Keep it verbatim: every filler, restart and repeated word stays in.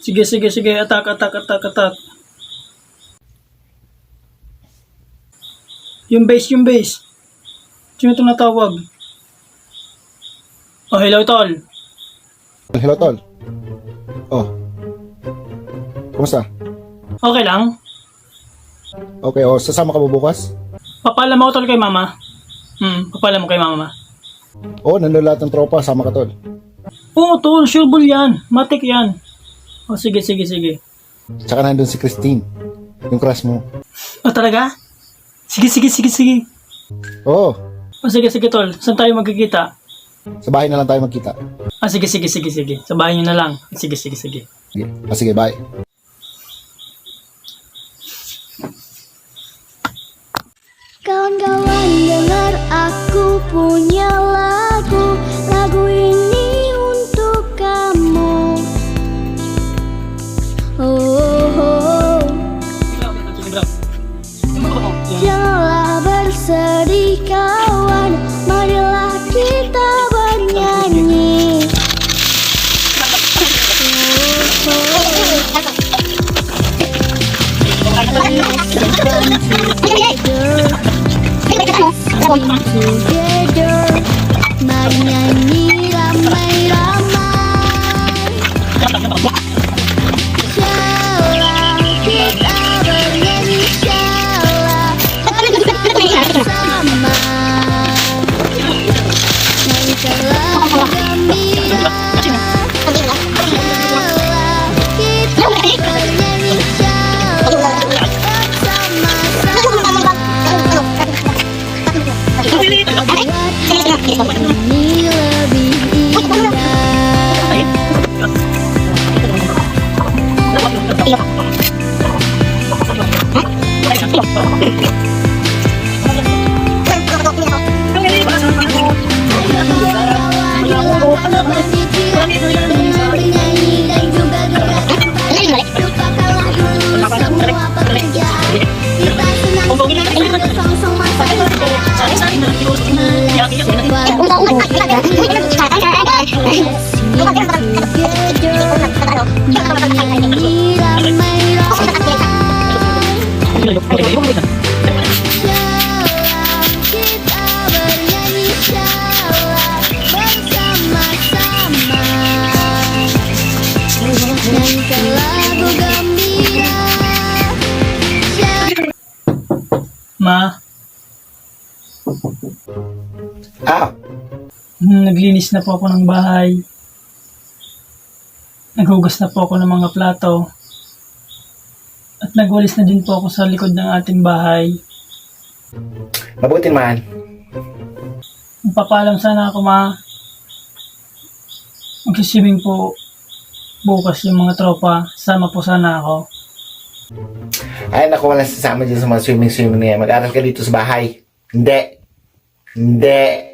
Sige, sige, sige. Attack, attack, attack, attack. Yung base, yung base. Sino itong natawag? Oh, hello, tol. Hello, tol. Oh. Kumusta? Okay lang? Okay, oh, sasama ka ba bukas? Papaalam ako, tol, kay mama. Hmm, papaalam mo kay mama. Oh, nandun lahat ng tropa, sama ka, tol. Oo, tol, sure ball yan. Matik yan. O, sige, sige, sige. Tsaka nandun si Christine, yung crush mo. O, talaga? Sige, sige, sige, sige. Oo, O, sige, sige, tol. Saan tayo magkikita? Sa bahay na lang tayo magkita. Ah, sige, sige, sige, sige. Sa bahay nyo na lang. Sige, sige, sige. Sige. Ah, sige, bye. Kawan-kawan, dengar aku punya lagu. Lagu ini untuk kamu. Oh, oh, oh. Janganlah bersedih, kawan. Marilah kita bernyanyi. Oh, oh. Let's come together. Sing together. Bernyanyi ramai-ramai. Shala, kita bernyanyi shala bersama-sama. Nyanyikan lagu gembira. Shala, kita bernyanyi shala bersama-sama. Buat ini lebih indah. Lupakanlah dulu semua pekerjaan. Kita senang-senang sambil song-song masa muda. Let's party together. Bernyanyi ramai-ramai. Shala, kita bernyanyi shala bersama-sama. Nyanyikan lagu gembira. Shala. Ma, Ah, hmm, naglinis na po ako ng bahay. Naghugas na po ako ng mga plato. At nagwalis na din po ako sa likod ng ating bahay. Mabuti naman. Magpapaalam sana ako, ma. Magsiswimming po bukas yung mga tropa. Sama po sana ako. Ay, naku, walang sasama dyan sa mga swimming-swimming na yan. Mag-aral ka dito sa bahay. Hindi. Hindi.